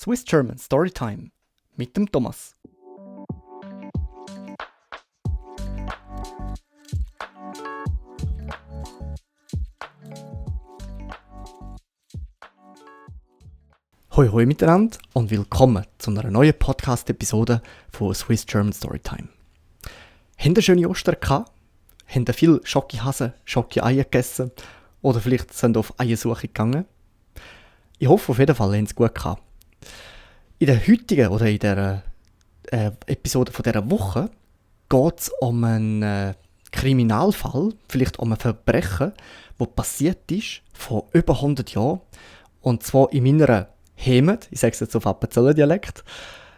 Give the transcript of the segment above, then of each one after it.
Swiss German Storytime mit dem Thomas. Hoi hoi miteinander und willkommen zu einer neuen Podcast-Episode von Swiss German Storytime. Habt ihr schöne Ostern gehabt? Habt ihr viel Schokihasen, Schoki-Eier gegessen? Oder vielleicht sind ihr auf Eiersuche gegangen? Ich hoffe auf jeden Fall, ihr habt es gut gehabt. In der heutigen oder in der Episode von dieser Woche geht es um einen Kriminalfall, vielleicht um ein Verbrechen, das passiert ist vor über 100 Jahren. Und zwar in meiner Heimat, ich sage es jetzt auf Appenzeller-Dialekt,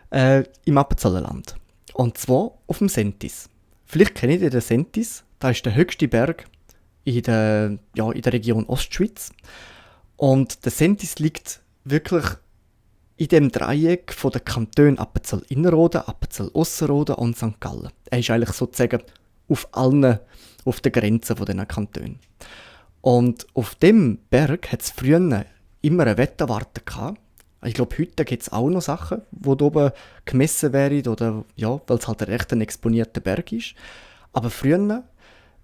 im Appenzellerland. Und zwar auf dem Sentis. Vielleicht kennt ihr den Sentis, das ist der höchste Berg in der Region Ostschweiz. Und der Sentis liegt wirklich in dem Dreieck von den Kantonen Appenzell-Innerrhoden, Appenzell-Ausserrhoden und St. Gallen. Er ist eigentlich sozusagen auf der Grenze von diesen Kantonen. Und auf dem Berg hat es früher immer eine Wetterwarte gehabt. Ich glaube, heute gibt es auch noch Sachen, die da oben gemessen werden, oder, weil es halt ein recht exponierter Berg ist. Aber früher,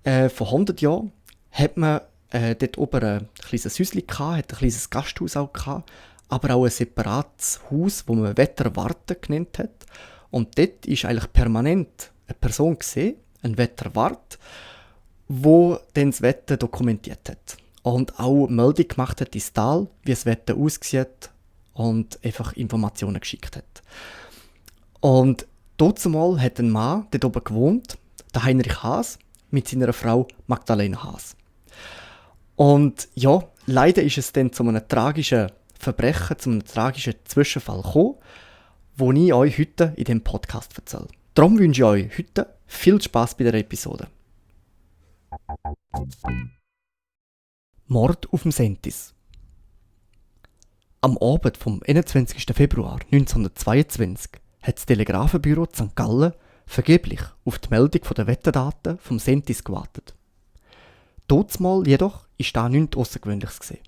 vor 100 Jahren, hat man dort oben ein kleines Häuschen gehabt, hat ein kleines Gasthaus auch gehabt, aber auch ein separates Haus, das man Wetterwarte genannt hat. Und dort ist eigentlich permanent eine Person gesehen, ein Wetterwart, der dann das Wetter dokumentiert hat. Und auch Meldung gemacht hat ins Tal, wie das Wetter aussieht und einfach Informationen geschickt hat. Und dazumal hat ein Mann dort oben gewohnt, der Heinrich Haas, mit seiner Frau Magdalena Haas. Und ja, leider ist es dann zu einem tragischen Verbrechen, zu einem tragischen Zwischenfall gekommen, den ich euch heute in diesem Podcast erzähle. Darum wünsche ich euch heute viel Spass bei der Episode. Mord auf dem Sentis. Am Abend vom 21. Februar 1922 hat das Telegrafenbüro St. Gallen vergeblich auf die Meldung der Wetterdaten vom Sentis gewartet. Dazumal jedoch ist da nichts Außergewöhnliches gesehen.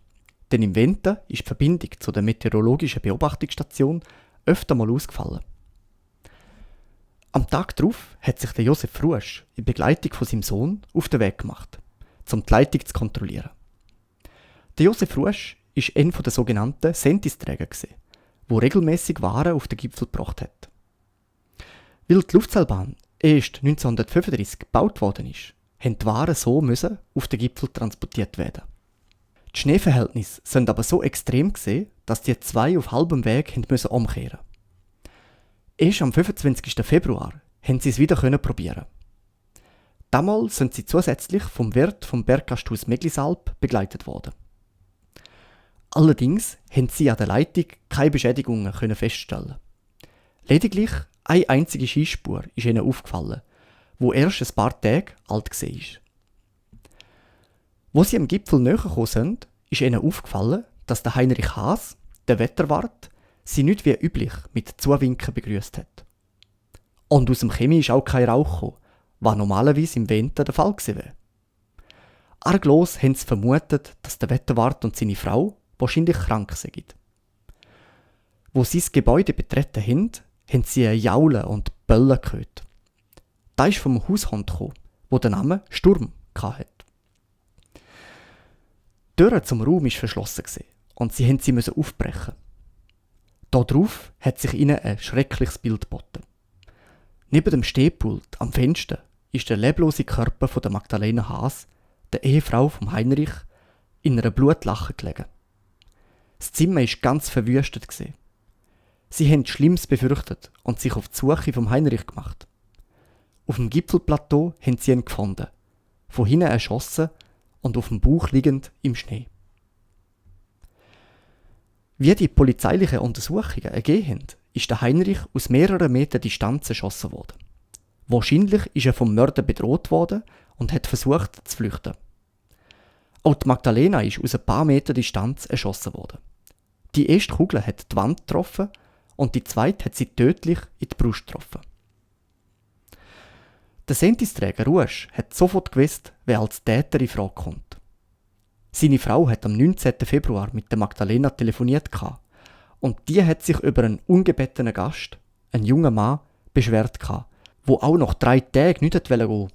Denn im Winter ist die Verbindung zu der meteorologischen Beobachtungsstation öfter mal ausgefallen. Am Tag darauf hat sich der Josef Ruesch in Begleitung von seinem Sohn auf den Weg gemacht, um die Leitung zu kontrollieren. Der Josef Ruesch war einer der sogenannten Sentisträger, der regelmäßig Waren auf den Gipfel gebracht hat. Weil die Luftseilbahn erst 1935 gebaut worden ist, mussten die Waren so auf den Gipfel transportiert werden. Die Schneeverhältnisse sind aber so extrem gewesen, dass die zwei auf halbem Weg umkehren mussten. Erst am 25. Februar haben sie es wieder probieren. Damals sind sie zusätzlich vom Wirt vom Berggasthaus Meglisalp begleitet worden. Allerdings haben sie an der Leitung keine Beschädigungen feststellen. Lediglich eine einzige Skispur ist ihnen aufgefallen, wo erst ein paar Tage alt war. Wo sie am Gipfel näher gekommen sind, ist ihnen aufgefallen, dass der Heinrich Haas, der Wetterwart, sie nicht wie üblich mit Zuwinken begrüßt hat. Und aus dem Chemie ist auch kein Rauch gekommen, was normalerweise im Winter der Fall gewesen wäre. Arglos haben sie vermutet, dass der Wetterwart und seine Frau wahrscheinlich krank sind. Wo sie das Gebäude betreten haben sie ein Jaulen und Böllen gehört. Das ist vom Haushund gekommen, wo der Name Sturm hatte. Die Tür zum Raum war verschlossen und sie mussten aufbrechen. Darauf hat sich ihnen ein schreckliches Bild geboten. Neben dem Stehpult am Fenster ist der leblose Körper von der Magdalena Haas, der Ehefrau von Heinrich, in einer Blutlache gelegen. Das Zimmer war ganz verwüstet. Sie haben Schlimmes befürchtet und sich auf die Suche von Heinrich gemacht. Auf dem Gipfelplateau haben sie ihn gefunden, von hinten erschossen und auf dem Bauch liegend im Schnee. Wie die polizeilichen Untersuchungen ergeben haben, ist der Heinrich aus mehreren Metern Distanz erschossen worden. Wahrscheinlich ist er vom Mörder bedroht worden und hat versucht zu flüchten. Auch die Magdalena ist aus ein paar Metern Distanz erschossen worden. Die erste Kugel hat die Wand getroffen und die zweite hat sie tödlich in die Brust getroffen. Der Sentisträger Ruesch hat sofort gewusst, wer als Täter in Frage kommt. Seine Frau hat am 19. Februar mit der Magdalena telefoniert Und die hat sich über einen ungebetenen Gast, einen jungen Mann, beschwert gehabt, wo auch noch 3 Tage nicht gehen wollte.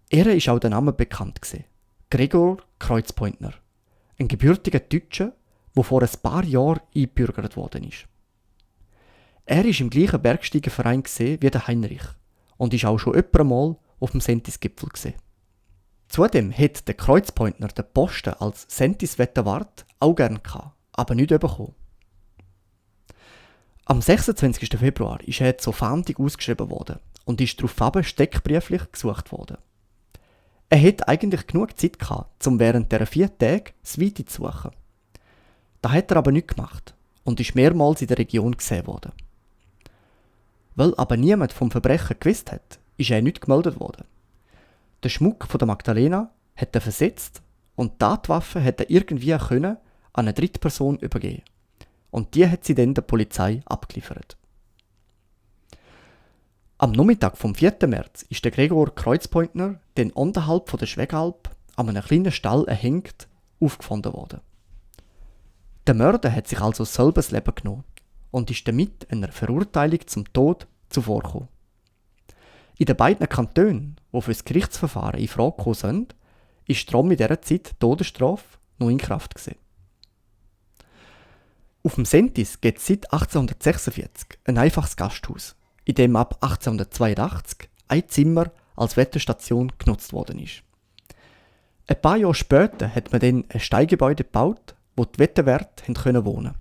Er ist auch der Name bekannt gewesen. Gregor Kreuzpointner. Ein gebürtiger Deutscher, der vor ein paar Jahren eingebürgert worden ist. Er war im gleichen Bergsteigerverein wie der Heinrich und ist auch schon öfter mal auf dem Sentis-Gipfel gesehen. Zudem hätte der Kreuzpointner den Posten als Sentis-Wetterwart auch gern gehabt, aber nicht bekommen. Am 26. Februar ist er zur Fahndung ausgeschrieben worden und ist daraufhin steckbrieflich gesucht worden. Er hätte eigentlich genug Zeit gehabt, um während dieser 4 Tage das Weite zu suchen. Das hat er aber nicht gemacht und ist mehrmals in der Region gesehen worden. Weil aber niemand vom Verbrechen gewusst hat, ist er nicht gemeldet worden. Der Schmuck von der Magdalena hat er versetzt und die Tatwaffe hat er irgendwie an eine dritte Person übergeben. Und die hat sie dann der Polizei abgeliefert. Am Nachmittag vom 4. März ist der Gregor Kreuzpointner dann unterhalb von der Schwegalp an einem kleinen Stall erhängt aufgefunden worden. Der Mörder hat sich also selber das Leben genommen und ist damit einer Verurteilung zum Tod zuvorgekommen. In den beiden Kantonen, die für das Gerichtsverfahren in Frage gekommen sind, ist darum in dieser Zeit die Todesstrafe noch in Kraft gewesen. Auf dem Sentis gibt es seit 1846 ein einfaches Gasthaus, in dem ab 1882 ein Zimmer als Wetterstation genutzt worden ist. Ein paar Jahre später hat man dann ein Steigebäude gebaut, wo die Wetterwärter wohnen konnten.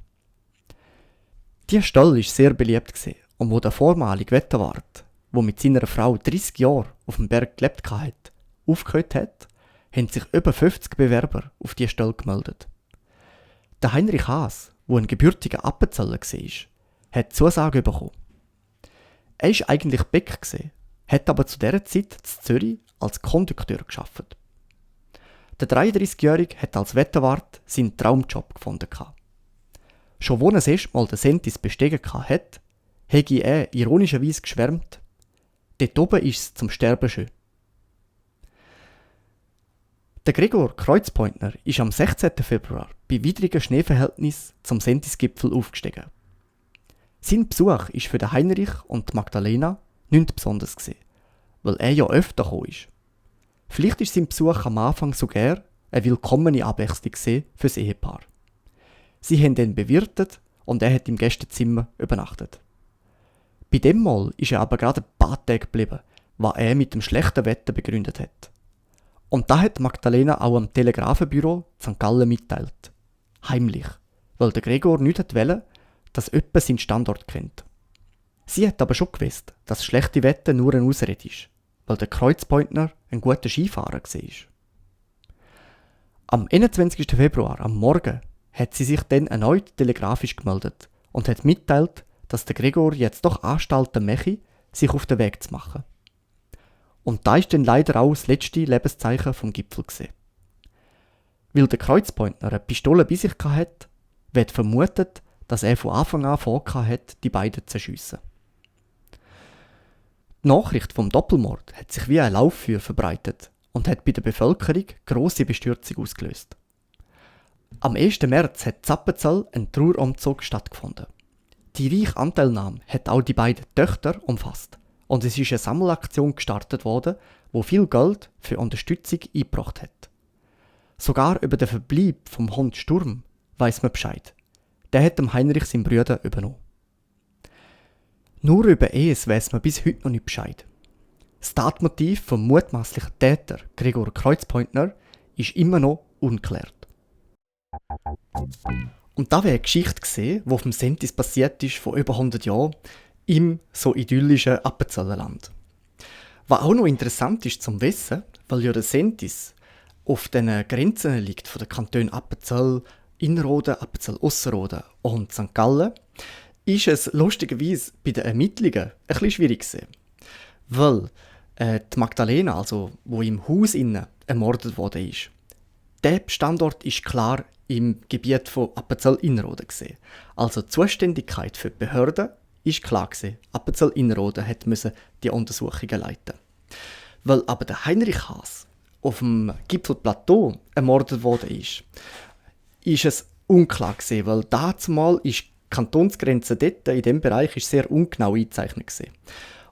Diese Stelle war sehr beliebt und wo der vormalige Wetterwart, der mit seiner Frau 30 Jahre auf dem Berg gelebt hat, aufgehört hat, haben sich über 50 Bewerber auf diese Stelle gemeldet. Der Heinrich Haas, der ein gebürtiger Appenzeller war, hat Zusage bekommen. Er war eigentlich Bäcker, hat aber zu dieser Zeit in Zürich als Kondukteur gearbeitet. Der 33-Jährige hat als Wetterwart seinen Traumjob gefunden. Schon als er das erste Mal den Sentis bestiegen hat, habe er ironischerweise geschwärmt, dort oben ist es zum Sterben schön. Der Gregor Kreuzpointner ist am 16. Februar bei widrigen Schneeverhältnissen zum Sentis-Gipfel aufgestiegen. Sein Besuch war für den Heinrich und die Magdalena nichts Besonderes, weil er ja öfter gekommen ist. Vielleicht war sein Besuch am Anfang sogar eine willkommene Abwechslung für das Ehepaar. Sie haben ihn bewirtet und er hat im Gästezimmer übernachtet. Bei dem Mal ist er aber gerade ein paar Tage geblieben, was er mit dem schlechten Wetter begründet hat. Und da hat Magdalena auch am Telegrafenbüro St. Gallen mitteilt. Heimlich, weil der Gregor nicht wollte, dass jemand seinen Standort kennt. Sie hat aber schon gewusst, dass das schlechte Wetter nur eine Ausrede ist, weil der Kreuzpointner ein guter Skifahrer war. Am 21. Februar, am Morgen, hat sie sich dann erneut telegrafisch gemeldet und hat mitteilt, dass der Gregor jetzt doch Anstalten mache, sich auf den Weg zu machen. Und da ist dann leider auch das letzte Lebenszeichen vom Gipfel gewesen. Weil der Kreuzpointner eine Pistole bei sich hatte, wird vermutet, dass er von Anfang an vorgehabt hat, die beiden zu erschiessen. Die Nachricht vom Doppelmord hat sich wie ein Lauffeuer verbreitet und hat bei der Bevölkerung grosse Bestürzung ausgelöst. Am 1. März hat in Appenzell ein Trauerumzug stattgefunden. Die reiche Anteilnahme hat auch die beiden Töchter umfasst und es ist eine Sammelaktion gestartet worden, wo viel Geld für Unterstützung eingebracht hat. Sogar über den Verbleib vom Hund Sturm weiss man Bescheid. Der hat dem Heinrich seinen Bruder übernommen. Nur über es weiss man bis heute noch nicht Bescheid. Das Tatmotiv vom mutmaßlichen Täter Gregor Kreuzpointner ist immer noch ungeklärt. Und da wäre eine Geschichte gesehen, die auf dem Sentis passiert ist vor über 100 Jahren im so idyllischen Appenzellerland. Was auch noch interessant ist zum Wissen, weil ja der Sentis auf den Grenzen liegt von den Kantonen Appenzell, Innerrhoden, Appenzell-Ausserrhoden und St. Gallen, ist es lustigerweise bei den Ermittlungen ein bisschen schwierig gewesen. Weil die Magdalena, also wo im Haus innen ermordet worden ist, der Standort ist klar im Gebiet von Appenzell-Innerrhoden gesehen. Also die Zuständigkeit für die Behörden ist klar gewesen. Appenzell-Innerrhoden musste die Untersuchungen leiten. Weil aber der Heinrich Haas auf dem Gipfelplateau ermordet worden ist es unklar gewesen, weil dazumal ist die Kantonsgrenze dort in diesem Bereich ist sehr ungenau eingezeichnet gewesen.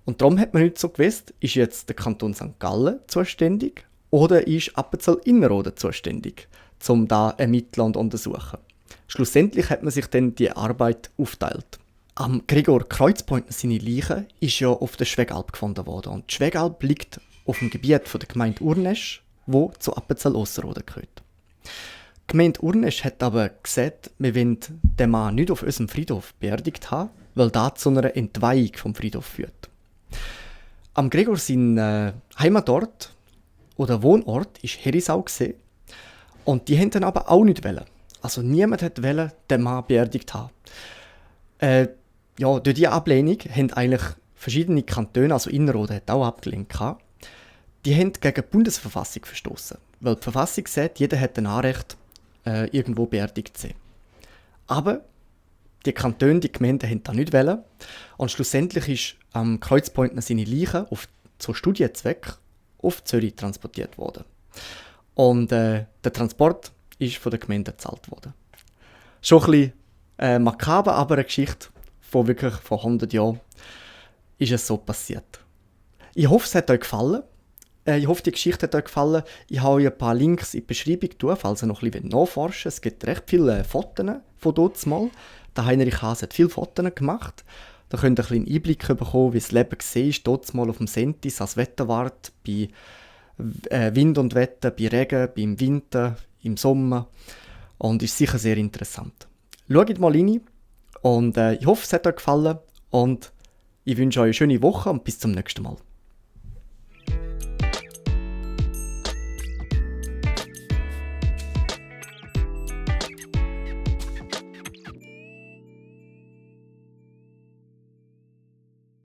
Und darum hat man nicht so gewusst, ist jetzt der Kanton St. Gallen zuständig oder ist Appenzell-Innerrhoden zuständig, um da ermitteln und untersuchen. Schlussendlich hat man sich dann die Arbeit aufteilt. Am Gregor Kreuzpointner seine Leiche ist ja auf der Schwegalp gefunden worden. Und die Schwegalp liegt auf dem Gebiet von der Gemeinde Urnesch, wo zu Appenzell-Ausserrhoden gehört. Die Gemeinde Urnesch hat aber gesagt, wir wollen den Mann nicht auf unserem Friedhof beerdigt haben, weil das zu einer Entweihung vom Friedhof führt. Am Gregor sein Heimatort oder Wohnort war Herisau gewesen, und die wollten aber auch nicht wollen. Also niemand wollte den Mann beerdigt haben. Durch diese Ablehnung haben eigentlich verschiedene Kantone, also Innerrhoden hat auch abgelehnt, die haben gegen die Bundesverfassung verstoßen, weil die Verfassung sagt, jeder hat ein Anrecht, irgendwo beerdigt zu sein. Aber die Kantone, die Gemeinden haben das nicht wollen. Und schlussendlich ist am Kreuzpointner seine Leiche zu Studienzweck auf Zürich transportiert worden. Und der Transport ist von der Gemeinde gezahlt worden. Schon ein bisschen makaber, aber eine Geschichte von wirklich vor 100 Jahren ist es so passiert. Ich hoffe, es hat euch gefallen. Ich hoffe, die Geschichte hat euch gefallen. Ich habe euch ein paar Links in die Beschreibung getan, falls ihr noch ein bisschen nachforschen wollt. Es gibt recht viele Fotos von dort mal. Der Heinrich Haas hat viele Fotos gemacht. Da könnt ihr ein bisschen Einblick bekommen, wie das Leben war, dort mal auf dem Sentis als Wetterwart, bei Wind und Wetter, bei Regen, beim Winter, im Sommer. Und ist sicher sehr interessant. Schaut mal rein und ich hoffe, es hat euch gefallen und ich wünsche euch eine schöne Woche und bis zum nächsten Mal.